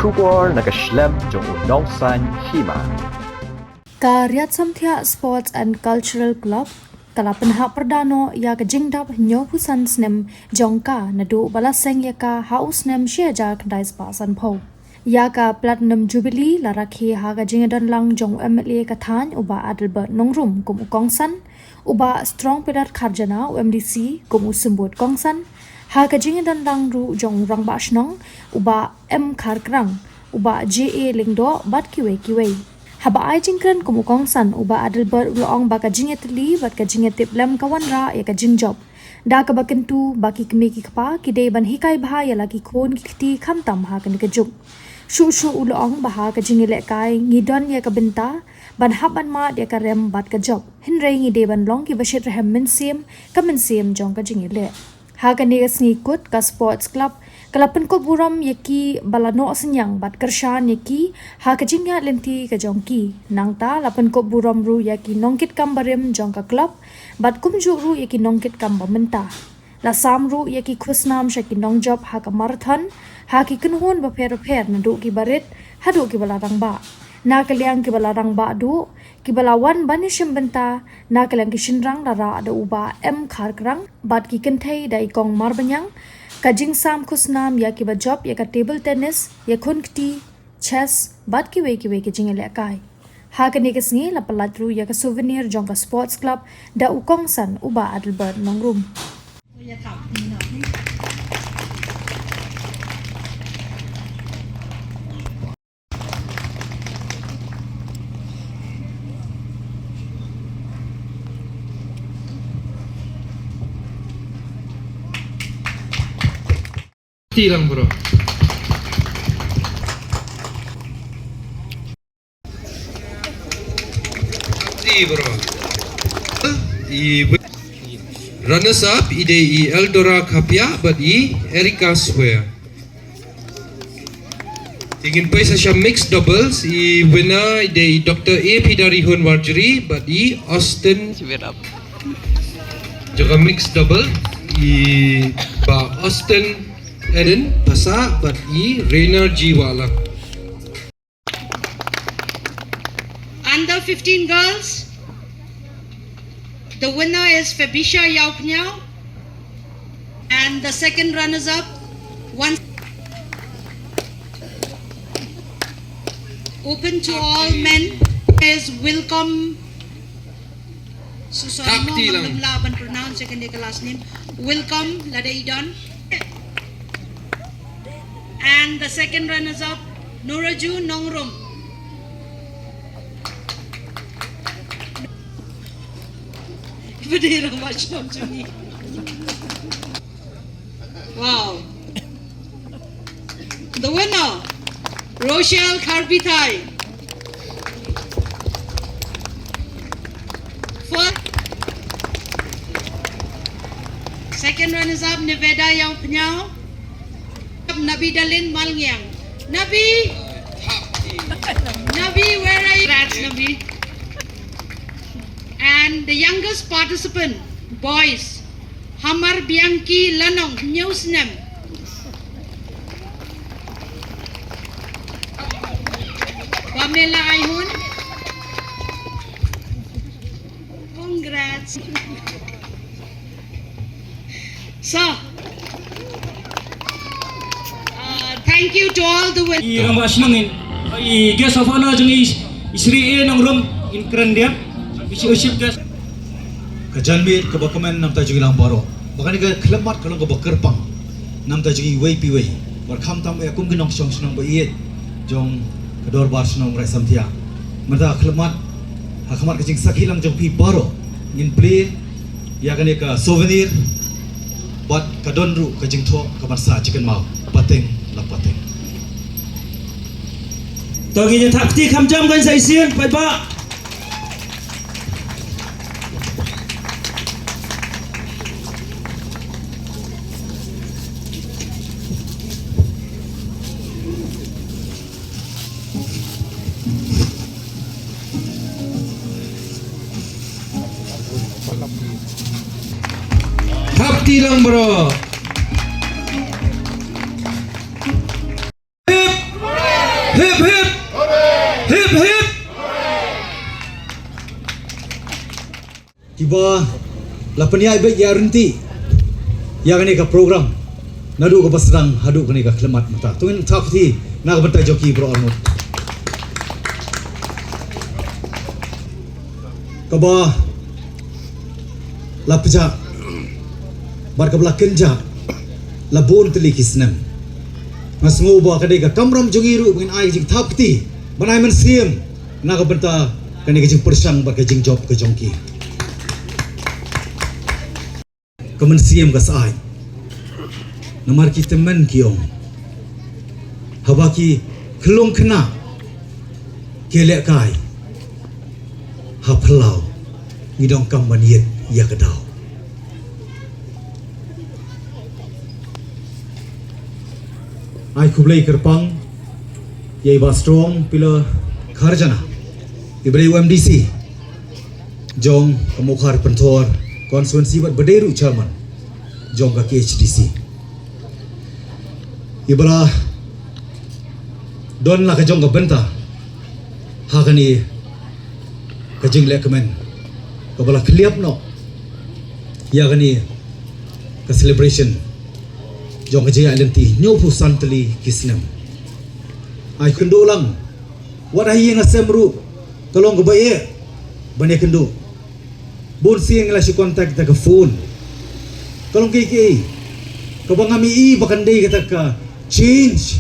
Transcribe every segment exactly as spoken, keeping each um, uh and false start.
Khubor na ka shlem jong u Nongsaiñ Hima. Ka Riat Samthiah Sports and Cultural Club ka la pynhap pyrda noh ïa ka jingdap hynñiewphew san snem jong ka naduh ba la seng ïa ka ha u snem shi hajar khyndai spah sanphew. Ïa ka Platinum Jubilee la rakhe ha ka jingïadon lang jong u M L A ka thaiñ u Bah Adelbert Nongrum kum u kongsan, u Bah Strong Peter Kharjana u M D C kum u symbud kongsan, ha ka jingïadon lang ruh jong u Rangbah Shnong u Bah M Kharkrang, u Bah J A Lyngdoh bad kiwei kiwei. Haba ai jingkren kum u kongsan u Bah Adelbert u la ong ba ka jingïatylli bad ka jingïatiplem ka wanrah ïa ka jingjop. Da kaba kyntu ba ki kmie ki kpa ki dei ban hikai bha ïa la ki khun ki kti khamtam ha kane ka juk. Shuh shuh u la ong ba ha ka jingïalehkai ngi don ïa ka bynta ban hap ban mad ïa ka rem bad ka jop. Hynrei ngi dei ban long kiba shitrhem mynsiem, ka mynsiem jong ka jingïaleh. Ha kane ka sngi kut ka Sports Club ka la pynkup burom ïa ki ba la noh synñiang bad kyrshan ïa ki ha ka jingïaid lynti ka jong ki. Nangta la pynkup burom ruh ïa ki nongkitkam barim jong ka club bad kumjuh ruh ïa ki nongkitkam ba mynta. La sam ruh ïa ki khusnam sha ki nongjop ha ka marathon ha ki kynhun bapher bapher naduh kiba rit haduh kiba la rangbah. Na ka liang kiba la rangbah duh, kiba la wan ban ïashim bynta na ka liang ki shynrang la rah da u Bah M Kharkrang bad ki kynthei da i Kong Marbaniang. Ka jingsam khusnam ïa kiba jop ïa ka table tennis, ïa khun kti, chess bad kiwei kiwei ki jingïalehkai. Ha kane ka sngi la pyllait ruh ïa ka souvenir jong ka Sports Club da u kongsan u Bah Adelbert Nongrum. Ti lang bro. Ti bro. I runners up i dei i Eldora Khapia bad i Erica Swear. Te ngin poi sa sha mixed doubles, i winner i dei i Doctor A P Darihun Warjri bad i Austin. Jong ka mixed double i Bah Austin Eden Pasa bad i Reynard G Wahlang. Under fifteen girls, the winner is Febisha Yaupnyao, and the second runners up, one open to all men, is Wilcom. So sorry, Kak mo Tilang. Ngam lah ban pronounce ïa kane ka last name. Wilcom, lada i don. And the second runners up, Noraju Nongrum. Bade rang macam ni. Wow. The winner, Rochelle Kharpithai. For second runners up, Nevada Yaupnyao. Nabi Dalin Malngiang. Nabi! Nabi, where are you? Congrats, Nabi. And the youngest participant, boys, Hamar Bianchi Lanong, hynñiew snem. Pamela Aihun. Congrats. So, uh, thank you to all the win- I Rangbah Shnong in, i guest of honor jong i, i Shri A Nongrum in kren dia, i chief, chief guest. Ka janmiet kaba kmen namta jong ngi lang baroh. Ba kane ka khyllipmat ka long kaba kyrpang namta jong ngi iwei pa iwei. Bad khamtam eh kum ki nongshong shnong ba ïeit jong ka dorbar shnong Raid Samthiah. Mynta khyllipmat ha khmat ka jingsakhi lang jong phi baroh ngin plie ïa kane ka souvenir bad ka don ruh ka jingthoh kaban sah jingkynmaw pateng la pateng. To ngin ïa thap kti kham jam kan sa isien paidbah. Thap kti lang bro. Kiba la pynïaid beit ïa ryntih ïa kane ka program naduh kaba sdang haduh kane ka khyllipmat mynta. To ngin thap kti na ka bynta jong ki baroh arngut. Kaba la pjah bad kaba la kynjah la bun tylli ki snem. Nga sngew ba ka dei ka kamram jong ngi ruh ba ngin ai ka jingthap kti ban ai mynsiem na ka bynta kane ka jingpyrshang bad ka jingjop ka jong ki. Ka mynsiem ka sah ai. Namar ki tymmen ki ong, haba ki khyllung khynnah ki lehkai ha phyllaw, ngi donkam ban ïit ïa ka daw. Ai khublei kyrpang ïa i Bah Strong Pillar Kharjana, iba dei u M D C jong ka Mawkhar Pynthor constituency bad ba dei ruh chairman jong ka K H D C. Iba la don la ka jong ka bynta ha kane ka jingleh kmen kaba la khliap noh ïa kane ka celebration jong ka jingïaid lynti hynñiewphew san tylli ki snem. Ai kynduh lang, wat ha ïing ha sem ruh ka long kaba eh ban ïakynduh. Bun sien ngi la shu contact da ka phone. Ka long kaei kaei kaba ngam i ba kan dei kata ka change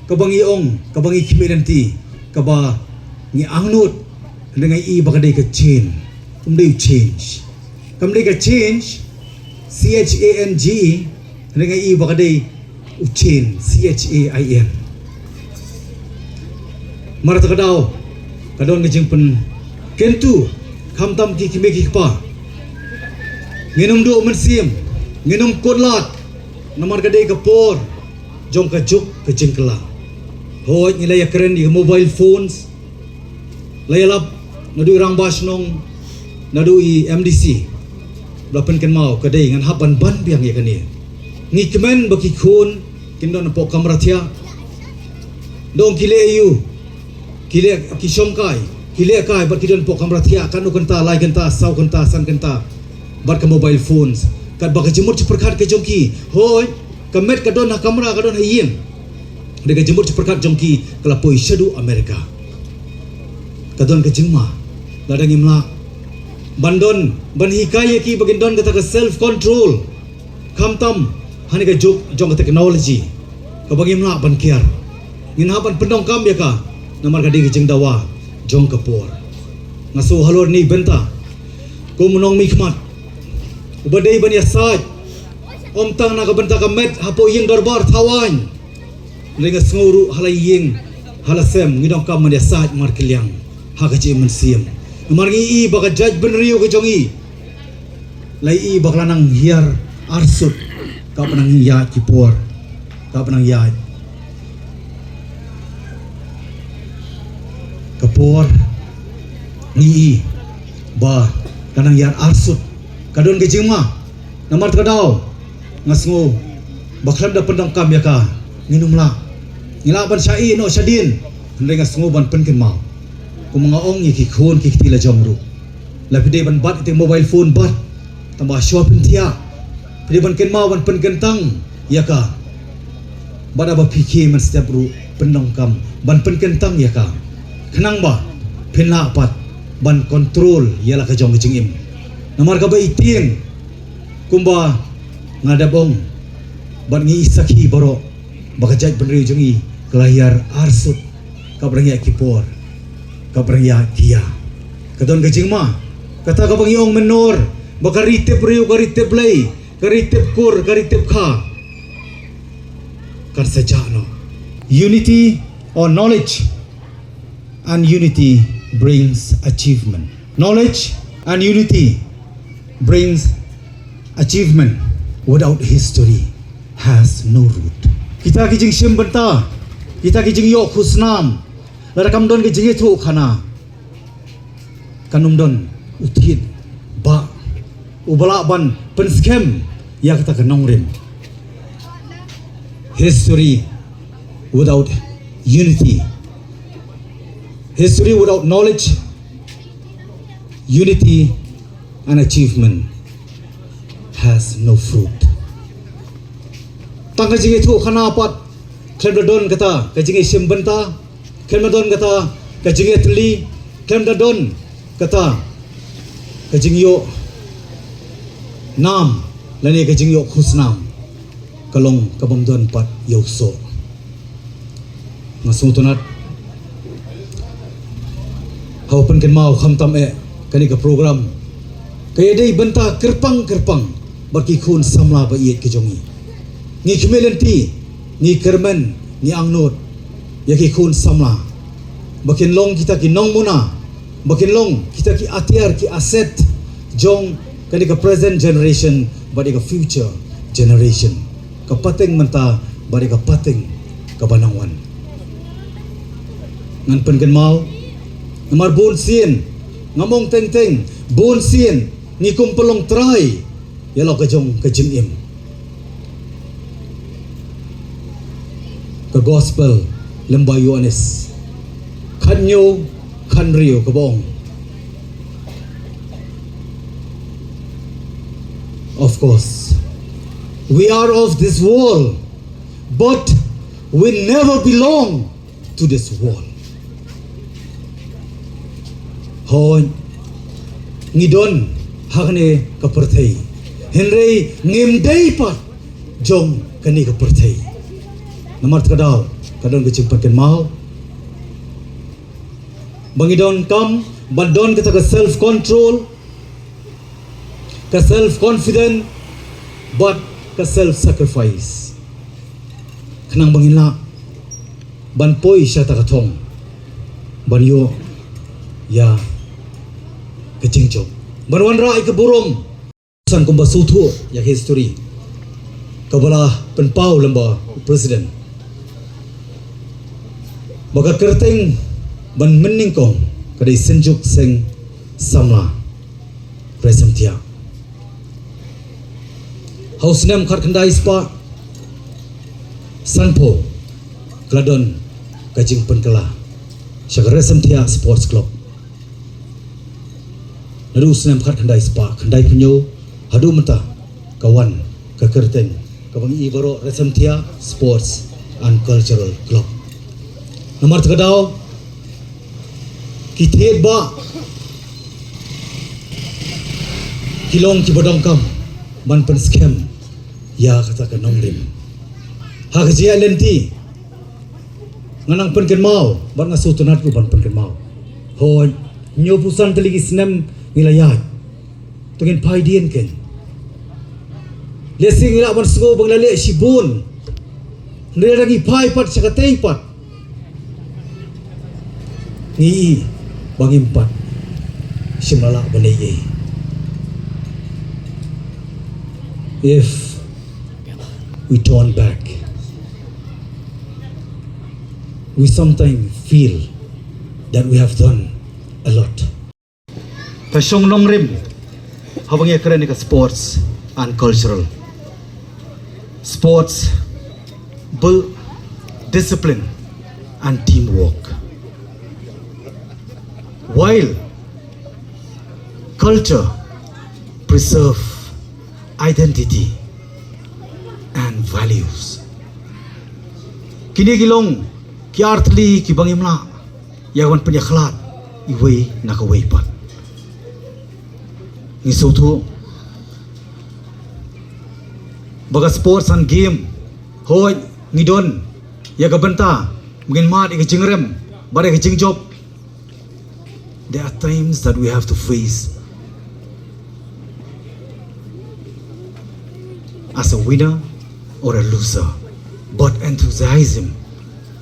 kaba ngi ong, kaba ngi khmih lynti, kaba ngi angnud. Hynrei nga i ba ka dei ka change, um dei u change. Kam dei ka change, C H A N G E, hynrei nga i ba ka dei u chain, C H A I N. Mar ta ka daw ka don ka jingpynkyntu khamtam ki kmie ki kpa. Ngin ym duh mynsiem, ngin ym kut lad, namar ka dei ka por jong ka juk ka jingkylla. Hooid, ngi la ïakren ïa ka mobile phones, la ïalap naduh i rangbah shnong, naduh i M D C. La pynkynmaw ka dei ngan hap ban ban biang ïa kane. Ngi kmen ba ki khun kin don hapoh kamra thiah. Dong ki leh aïu, ki leh, ki shongkai, ki lehkai bad ki don hapoh kamra thiah, katno kynta, lai kynta, saw kynta, san kynta. Bad ka mobile phones, katba ka jingmut jingpyrkhat ka jong ki, hooid, ka met ka don ha kamra, ka don ha ïing. Hynrei ka jingmut jingpyrkhat jong ki ka la poi shaduh America. Ka don ka jingma lada ngim lah ban don, ban hikai ïa ki ba kin don kata ka self control, khamtam ha kane ka juk jong ka technology kaba ngim lah ban kiar. Ngin hap ban pyndonkam ïa ka, namar ka dei ka jingdawa jong ka por. Nga sngew halor kane ka bynta, kum u nongmihkhmat uba dei ban ïasaid, ym tang na ka bynta ka met hapoh ïing dorbar thaw aiñ, hynrei nga sngew ruh ha la ïing ha la sem ngi donkam ban ïasaid markylliang ha ka jingim mynsiem. Namar ngi i ba ka jaitbynriew ka jong ngi, la i ba ka la nang hiar arsut, kaba nang ïaid ki por, kaba nang ïaid ka por, ngi i ba ka nang hiar arsut. Ka don ka jingma, namar ta ka daw nga sngew ba khlem da pyndonkam ïa ka, ngin ym lah. Ngi lah ban shah ïeh noh shadien, hynrei nga sngew ban pynkynmaw, kum nga ong ïa ki khun ki kti la jong ruh, la phi dei ban bat ïa ka mobile phone, bat, tangba shuwa phin thiah, phi dei ban kynmaw ban pynkyntang ïa ka. Bad haba phi khie mynstep ruh, pyndonkam ban pynkyntang ïa ka, khnang ba phin lah pat ban control ïa la ka jong ka jingim. Namar kaba ïa tieng, kumba nga dep ong bad ngi i sakhi baroh, ba ka jaitbynriew jong ngi ka la hiar arsut, kaba nang ïaid ki por, kaba nang ïaid ki ïa. Ka don ka jingma, kata kaba ngi ong mynnor, ba ka ri tip briew, ka ri tip Blei, ka ri tip kur, ka ri tip kha, kan sa jah noh. Unity or knowledge and unity brings achievement. Knowledge and unity brings achievement. Without history has no root. Kita ki jingshim bynta, kita ki jingïoh khusnam, lada kam don ki jingïathuh khana, kan ym don u thied ba uba lah ban pynskhem ïa kata ka nongrim. History without unity, history without knowledge, unity an achievement has no fruit. Tang ka jingïathuh khana pat, khlem da don kata ka jingïashim bynta, khlem da don kata ka jingïatylli, khlem da don kata ka jingïoh nam lane ka jingïoh khusnam, ka long ka bym don pat ïa u soh. Nga sngewtynnat, ha u pynkynmaw khamtam eh, kane ka program ka ïadei bynta kyrpang kyrpang bad ki khun samla ba ïeit ki jong ngi. Ngi khmih lynti, ngi kyrmen, ngi angnud ïa ki khun samla ba kin long kita ki nongmuna, ba kin long kita ki atiar, ki asset jong kane ka present generation bad ïa ka future generation, ka pateng mynta bad ïa ka pateng kaba nang wan. Ngan pynkynmaw, namar bun sien, ngam ong teng teng, bun sien ngi kum pynlong trai ïa la ka jong ka jingim. Ka Gospel lem bad u Ïoannis khathynñiew, khathynriew kaba ong, of course, we are of this world, but we never belong to this world. Hooid, ngi don ha kane ka pyrthei, hynrei ngim dei pat jong kane ka pyrthei. Namar kata ka daw ka don ka jingpynkynmaw ba ngi donkam ban don kata ka self control, ka self confident, bad ka self sacrifice, khnang ba ngin lah ban poi sha kata ka thong ban ïoh ïa ka jingjop, ban wanrah ïa ka burom. San kumba sngewthuh ïa ka history kaba la pynpaw lem bad u president, ba ka kyrteng ban mynnyngkong ka dei Synjuk Seng Samla Resamthiah. Ha u snem khatkhyndai spah sanphew ka la don ka jingpynkylla sha ka Resamthiah Sports Club. Naduh u snem khatkhyndai spah khyndaiphew hynñiew haduh mynta ka wan ka kyrteng kaba ngi i baroh Resamthiah Sports and Cultural Club. Namar kata ka daw ki thied ba ki long kiba donkam ban pynskhem ïa kata ka nongrim. Ha ka jingïaid lynti nga nang pynkynmaw bad nga sngewtynnat ruh ban pynkynmaw. Hooid, hynñiewphew san tylli ki snem ngi la ïaid, to ngin phai dien kein. Lehse ngi lah ban sngew ba ngi la leh shibun, hynrei lada ngi phai pat sha katei pat, ngi i ba ngim pat shym la lah ban leh ei. If we turn back, we sometimes feel that we have done a lot. Ka shong nongrim haba ngi ïakren ïa ka sports and cultural. Sports build discipline and teamwork, while culture preserve identity and values. Kine ki long ki artylli kiba ngim lah ïa ka ban pynïakhlad iwei na kawei pat. Ngi sngewthuh ba ka sports and game, hooid, ngi don ïa ka bynta ba ngin mad ïa ka jingrem bad ïa ka jingjop. There are times that we have to face as a winner or a loser, but enthusiasm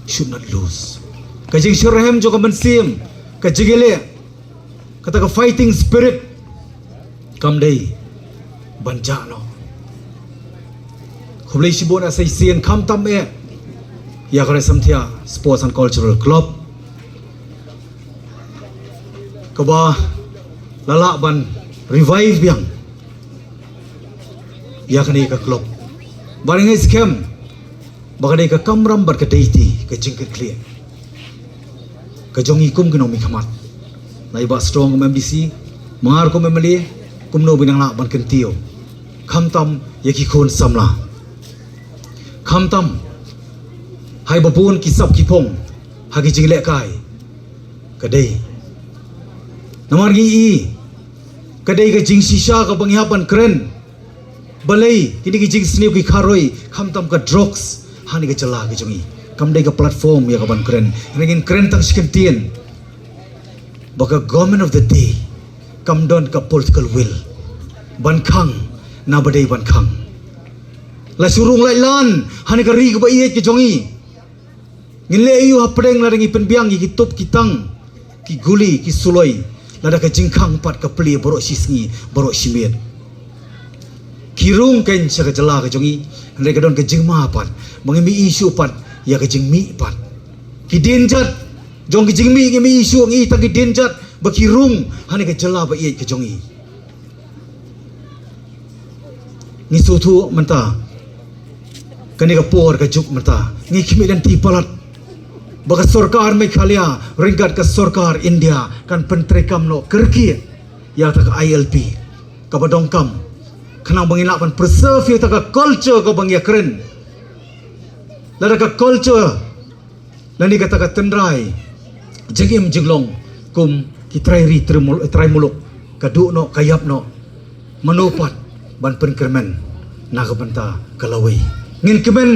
should not lose. Ka jingshitrhem jong ka mynsiem, ka jingïaleh, kata ka fighting spirit, kam dei ban jah noh. Khublei shibun, sa shisien khamtam eh ïa ka Resamthiah Sports and Cultural Club, kaba la lah ban revive biang ïa kane ka club. Bad nga ngeit skhem ba ka dei ka kamram bad ka dei te ka jingkitkhlieh ka jong ngi kum ki nongmihkhmat. Na i Bah Strong kum M D C, Mangar kum M L A, Kumno ba ngi nang lah ban kyntiew, khamtam ïa ki khun samla, khamtam ha kiba bun ki sap ki phong ha ki jinglehkai. Ka dei namar ngi i ka dei ka jingshisha kaba ngi hap ban kren. Balei kine ki jingsniew ki kharoi, khamtam ka drugs, ha kane ka jylla ka jong ngi? Kam dei ka platform ïa ka ban kren. Ngin kren tang shi kyntien ba ka government of the day kam don ka political will ban khang na ba dei ban khang. La shu rung lait lan ha kane ka ri kaba ïeit ka jong ngi. Ngin leh aïu hapdeng lada ngi pynbiang ïa ki tup ki tang, ki guli, ki suloi, lada ka jingkhang pat ka plie baroh shi sngi, baroh shi miet? Ki rung kein sha ka jylla ka jong ngi, hynrei ka don ka jingma pat ba ngim i shuh pat ïa ka jingmih pat. Ki dienjat jong ki jingmih ngim i shuh, ngi i tang ki dienjat ba ki rung ha kane ka jylla ba ïeit ka jong ngi. Ngi sngewthuh mynta, kane ka por ka juk mynta, ngi khmih lynti palat ba ka sorkar Meghalaya ryngkat ka sorkar India kan pyntreikam noh kyrkieh ïa kata ka I L P kaba donkam, khnang ba ngin lah ban preserve ïa kata ka culture kaba ngi ïakren. Lada ka culture lane kata ka tynrai jingim jinglong kum ki trai ri trai mul-, trai muluk ka duh noh, ka ïap noh, mano pat ban pynkyrmen na ka bynta ka lawei? Ngin kmen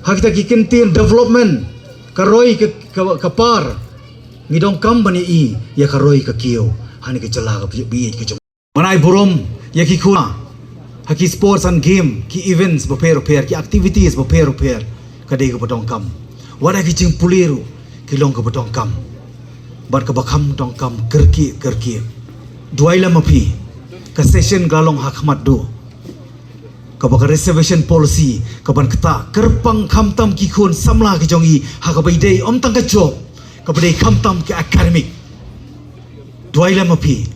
ha kita ki kyntien development, ka roi ka, ka, ka par. Ngi donkam ban ïa i ïa ka roi ka kiew ha kane ka jylla kaba ïeit ka jong. Ban ai burom ïa ki khun ha ki sports and game, ki events bapher bapher, ki activities bapher bapher, ka dei kaba donkam. Wat la ki jingpule ruh ki long kaba donkam. Bad kaba kham donkam kyrkieh kyrkieh. Duwai lem ma phi, ka session ka la long ha khmat duh, kaba ka reservation policy ka ban ktah kyrpang khamtam ki khun samla ki jong ngi ha kaba ïadei ym tang ka job, kaba dei khamtam ki academic. Duwai lem ma phi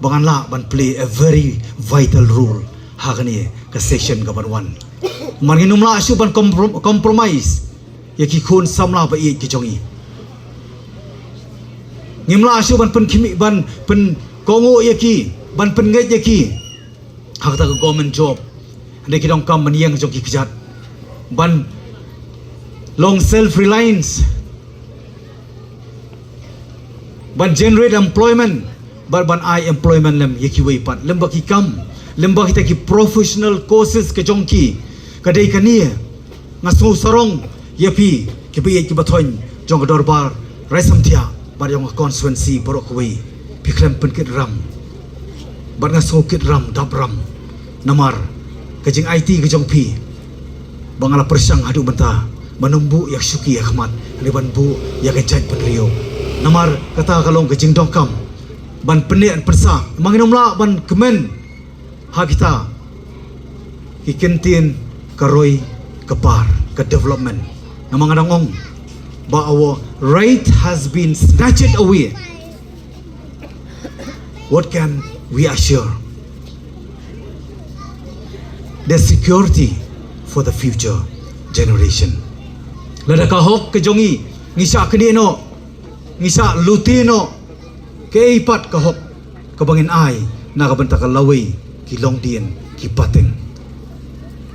ba ngan lah ban play a very vital role ha kane ka session ka ban wan. Namar ngin ym lah shuh ban comprom-, compromise ïa ki khun samla ba ïeit ki jong ngi. Ngim lah shuh ban pynkhmih, ban pynkohnguh ïa ki, ban pynngeit ïa ki ha kata ka government job. Hynrei ki donkam ban ïeng jong ki kjat, ban long self reliance, ban generate employment, bad ban ai employment lem ïa kiwei pat, lem bad ki kam, lem bad kita ki professional courses ka jong ki. Ka dei kane nga sngew sarong ïa phi kiba ïeit kiba thoiñ jong ka dorbar Raisamthiah bad jong ka constituency baroh kawei. Phi khlem pynkit ram bad nga sngew kit ram dap ram namar ka jingaiti ka jong phi ba nga la pyrshang haduh mynta ban ym buh ïa ka shuki ha khmat, hynrei ban buh ïa ka jaitbynriew. Namar kata ka long ka jingdonkam ban pynneh pynsah. Namar ngin ym lah ban kmen ha kita ki kyntien ka roi ka par, ka development. Namar nga dang ong ba our right has been snatched away. What can we assure? The security for the future generation. Lada ka hok ka jong ngi, ngi shah knieh noh, ngi shah lute noh, kaei pat ka hok kaba ngin ai na ka bynta ka lawei, ki longdien, ki pateng?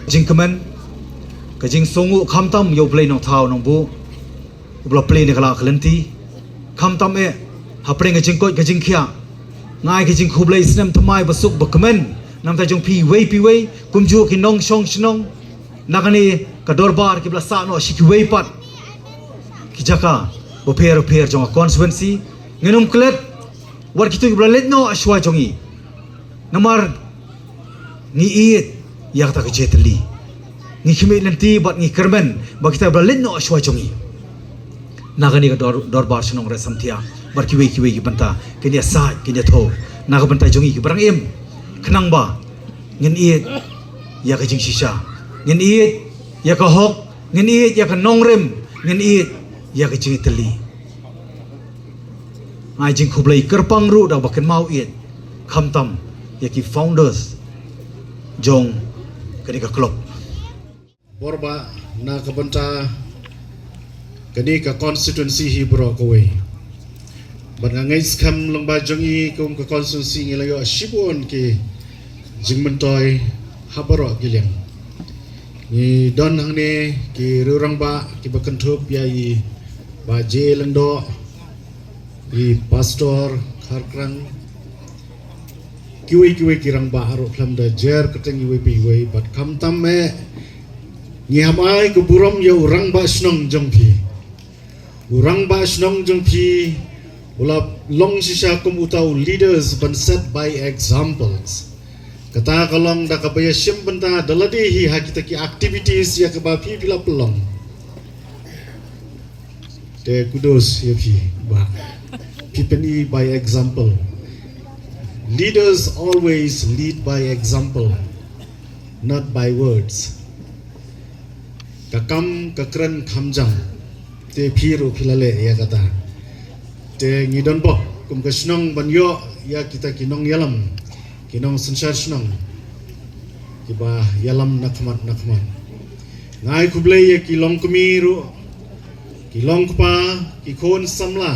Jingkmen, ka jingsngewnguh khamtam ïa U Blei Nongthaw Nongbuh uba la plie na ka la ka lynti. Khamtam eh hapdeng ka jingkoit ka jingkhiah, nga ai ka jingkhublei snem thymmai basuk bakmen na ka bynta jong phi iwei pa iwei, kumjuh ki nongshong shnong na kane ka dorbar kiba la sah noh sha kiwei pat ki jaka bapher bapher jong ka constituency. Ngin ym klet wat kito kiba la leit noh shuwa jong ngi. Namar ngi ïeit ïa kata ka jingtylli. Ngi khmih lynti bad ngi kyrmen ba kita ba la leit noh shuwa jong ngi na kane ka dor-, dorbar shnong Raisamthiah bad kiwei kiwei ki bynta, kin ïa said, kin ïa thoh na ka bynta jong ngi kiba dang im, khnang ba ngin ïeit ïa ka jingshisha, ngin ïeit ïa ka hok, ngin ïeit ïa ka nongrim, ngin ïeit ïa ka jingtylli. Nga ai jingkhublei kyrpang ruh da kaba kynmaw ïeit khamtam ïa ki founders jong kane ka club. Bor ba na ka bynta kane ka constituency hi baroh kawei. Bad nga ngeit skhem lyngba jong i kum ka constituency ngi la ïoh shibun ki jingmyntoi ha baroh ki liang. Ngi don hangne ki riew rangbah kiba kynthup ïa i Bah J Lyngdoh, i Pastor Kharkrang, kiwei kiwei ki rangbah ruh khlem da jer kyrteng iwei pa iwei, bad khamtam eh ngi hap ai ka burom ïa u rangbah shnong jong phi. U rangbah shnong jong phi u la long shisha kum uta u leaders ban set by examples. Kata ka long da kaba ïashim bynta da lade hi ha kita ki activities ïa kaba phi phi la pynlong. Te kudos ïa phi, Bah. Phi pyni by example. Leaders always lead by example, not by words. Ka kam ka kren kham jam. Te phi ruh phi la leh ïa kata. Te ngi don bok kum ka shnong ban ïoh ïa kita ki nongïalam, ki nongsynshar shnong kiba ïalam na khmat na khmat. Nga ai khublei ïa ki longkmie ruh, ki longkpa, ki khun samla,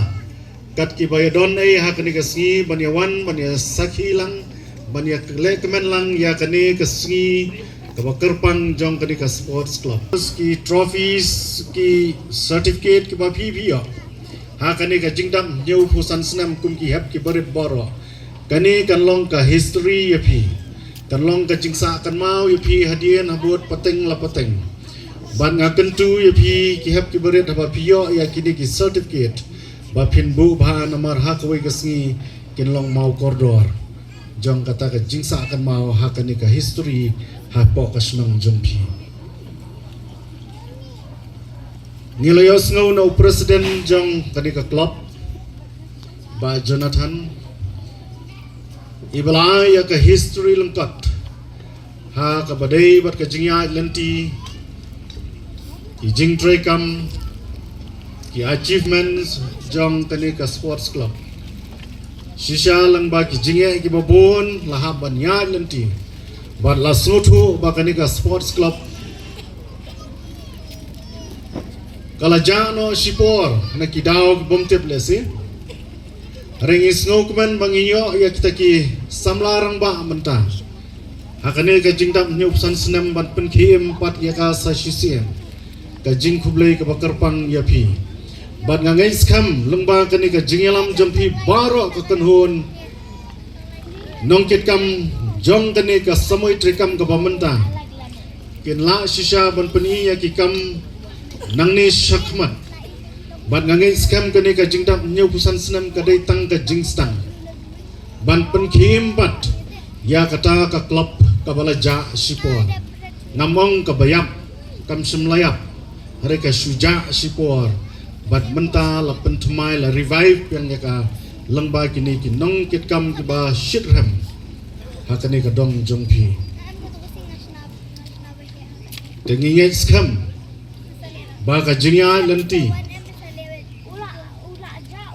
kat kiba ïadon ei ha kane ka sngi ban ïawan, ban ïasakhi lang, ban ïalehkmen lang ïa kane ka sngi kaba kyrpang jong kane ka sports club. Ki trophies, ki certificate kiba phi phi ïoh ha kane ka jingdap hynñiewphew san snem kum ki hep kiba rit baroh. Kane kan long ka history ïa phi. Kan long ka jingsah kynmaw ïa phi hadien habud pateng la pateng. Bad nga kyntu ïa phi ki hep kiba rit haba phi ïoh ïa kine ki certificate, ba phin buh bha namar ha kawei ka sngi kin long maw kordor jong kata ka jingsah kynmaw ha kane ka history hapoh ka shnong jong phi. Ngi la ïohsngew na u president jong kane ka club, Bah Jonathan, iba la ai ïa ka history lyngkot ha kaba dei bad ka jingïaid lynti, ki jingtrei kam, ki achievements jong kane ka sports club. Shisha lyngba ki jingeh kiba bun la hap ban ïaid lynti bad la sngewthuh ba kane ka sports club ka la jah noh shipor na ki daw ki bym tip lehse. Hynrei ngi sngewkmen ba ngi ïoh ïa kita ki samla rangbah mynta ha kane ka jingdap hynñiewphew san snem ban pynkhie im pat ïa ka sa shisien ka jingkhublei kaba kyrpang ïa phi. Bad nga ngeit skhem lyngba kane ka jingïalam jong phi baroh ka kynhun nongkitkam jong kane ka samoi treikam kaba mynta kin lah shisha ban pyni ïa ki kam nangne shakhmat. Bad nga ngeit skhem kane ka jingdap hynñiewphew san snem ka dei tang ka jingsdang ban pynkhie im pat ïa kata ka club kaba la jah shipor. Ngam ong kaba ïap, kam shym la ïap, hynrei ka shu jah shipor. Bad mynta la pynthymmai, la revive biang ïa ka lyngba kine ki nongkitkam kiba shitrhem ha kane ka dong jong phi. Te ngi ngeit skhem ba ka jingïaid lynti,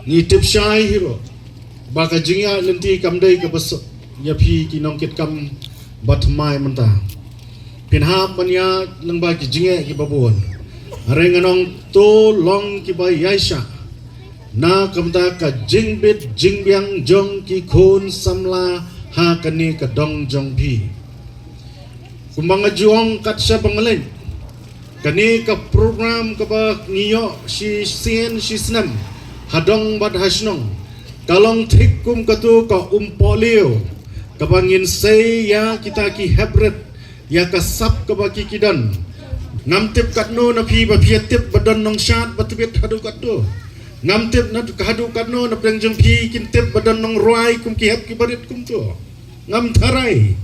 ngi tip shai hi ruh ba ka jingïaid lynti kam dei kaba suk ïa phi ki nongkitkam ba thymmai mynta. Phin hap ban ïaid lyngba ki jingeh kiba bun. Hynrei ngan ong to long kiba ïaishah na ka bynta ka jingbit jingbiang jong ki khun samla ha kane ka dong jong phi. Kumba nga ju ong kat shaba nga leit, kane ka program kaba ngi ïoh shisien shisnem ha dong bad ha shnong ka long thik kum kato ka umpohliew kaba ngin sei ïa kita ki heprit ïa ka sap kaba ki ki don. Ngam tip katno na phi ba phi ïa tip ba don nongshad ba tbit haduh katto. Ngam tip na haduh katno na pdeng jong phi kin tip ba don nongrwai kum ki hep kiba rit kumto. Ngam tharai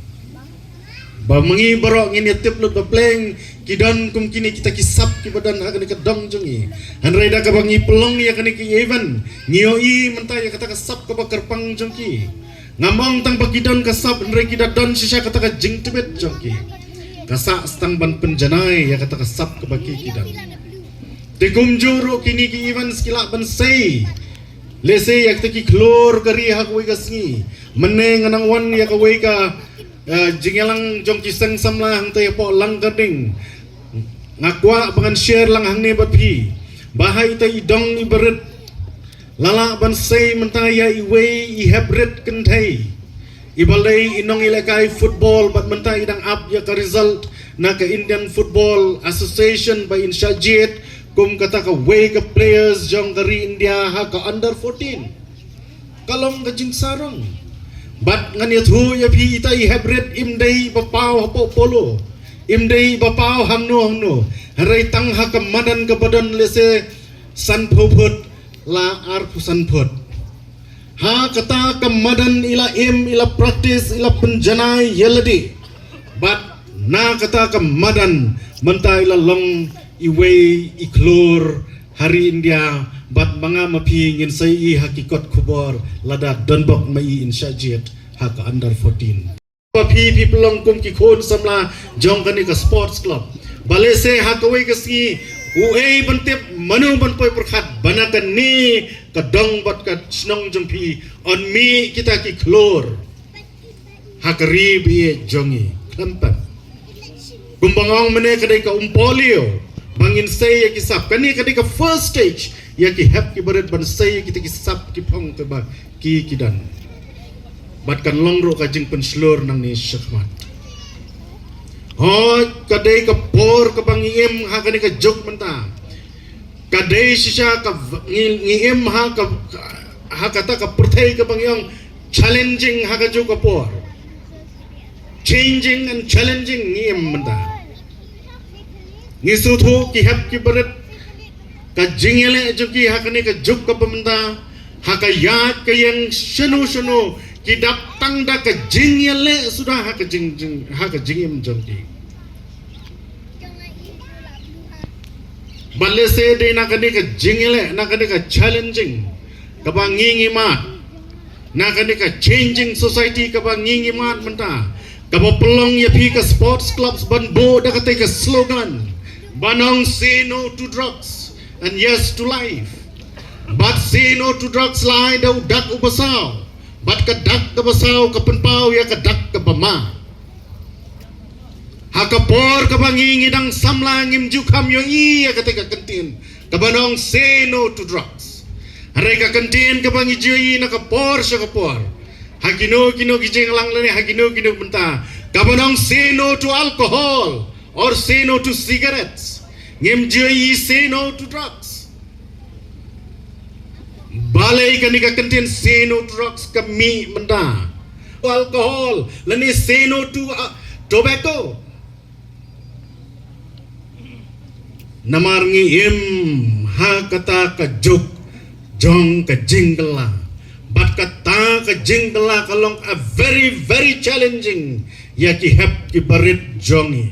ba ma ngi baroh ngin ïa tip lut ba pleng ki don kum kine kita ki sap kiba don ha kane ka dong jong ngi. Hynrei da kaba ngi pynlong ïa kane ka event ngi ïohi mynta ïa kata ka sap kaba kyrpang jong ki. Ngam ong tang ba ki don ka sap hynrei ki da don shisha kata ka jingtbit jong ki. Ka sah tang ban pynjanai ïa kata ka sap kaba ki ki don. Te kumjuh ruh kine ki events ki lah ban sei lehse ïa kita ki khlur ka ri ha kawei ka sngi. Mynne nga nang wan ïa kawei ka eh, jingïalang jong ki seng samla hangta hapoh Langkyrding. Nga kwah ba ngan share lang hangne bad phi ba ha ita i dong iba rit Lah lah ban sei mynta ïa iwei i hep rit kynthei iba lei i nongïalehkai football bad mynta i dang ap ïa ka result na ka Indian Football Association ba in shah jied kum kata kawei ka players jong ka ri India ha ka under fourteen. Ka long ka jingsarong. Bad ngan ïathuh ïa phi, ita i hep rit im dei ba paw hapoh polo, im dei ba paw hangno hangno. Hynrei tang ha ka madan kaba don lehse sanphew phut la arphew san phut. Ha kata ka madan i la im, i la practice, i la pynjanai ïa lade. Bad na kata ka madan mynta i la long iwei i khlur ha ri India, bad ma nga ma phi ngin sa ïohi ha ki kot khubor lada don bok ma i in shah jied ha ka under fourteen. Ba phi, phi pynlong kum ki khun samla jong kane ka sports club. Ba lehse ha kawei ka sngi uei ban tip, mano ban poi pyrkhat ba na kane ka dong bad ka shnong jong phi yn mih kita ki khlur ha ka ri ba ïeit jong ngi. Khlem pep. Kumba nga ong mynne, ka dei ka umpolio ba ngin sei ïa ki sap. Kane ka dei ka first stage ïa ki hep ki barit ban sei ïa kita ki sap ki phong kiba ki, ki don. Bad kan long ruh ka jingpynshlur nangne shakhmat. Hooid, ka dei ka por kaba ngi im ha kane ka juk mynta. Ka dei shisha ka v-, ngi, ngi im ha ka, ha kata ka pyrthei kaba ngi ong challenging ha kajuh ka por. Changing and challenging ngi im mynta. Ngi sngewthuh ki hep ki barit, ka jingïaleh jong ki ha kane ka juk kaba mynta, ha ka ïaid ka ïeng shano shano, ki dap tang da ka jingïaleh suda ha ka jing, jing, ha ka jingim jong ki. Bad lehse dei na kane ka jingïaleh, na kane ka challenging kaba ngi ngi mad, na kane ka changing society kaba ngi ngi mad mynta, kaba pynlong ïa phi ka sports clubs ban buh da katei ka slogan ban ong say no to drugs and yes to life. Bad say no to drugs la ai da u dak uba saw, bad ka dak kaba saw ka pynpaw ïa ka dak kaba ma. Ha ka por kaba ngi ngi dang samla ngim ju kham ïohi ïa katei ka kyntien kaba ong say no to drugs. Hynrei ka kyntien kaba ngi ju ïohi na ka por sha ka por, ha kino kino ki jingïalang lane ha kino kino bynta, kaba ong say no to alcohol or say no to cigarettes. Ngim ju ïohi say no to drugs. Balei kane ka kyntien say no to drugs ka mih mynta? Alcohol, lane say no to, uh, tobacco. Namar ngi im ha kata ka juk jong ka jingkylla. Bad kata ka jingkylla ka long a very, very challenging ïa ki hep ki barit jong ngi.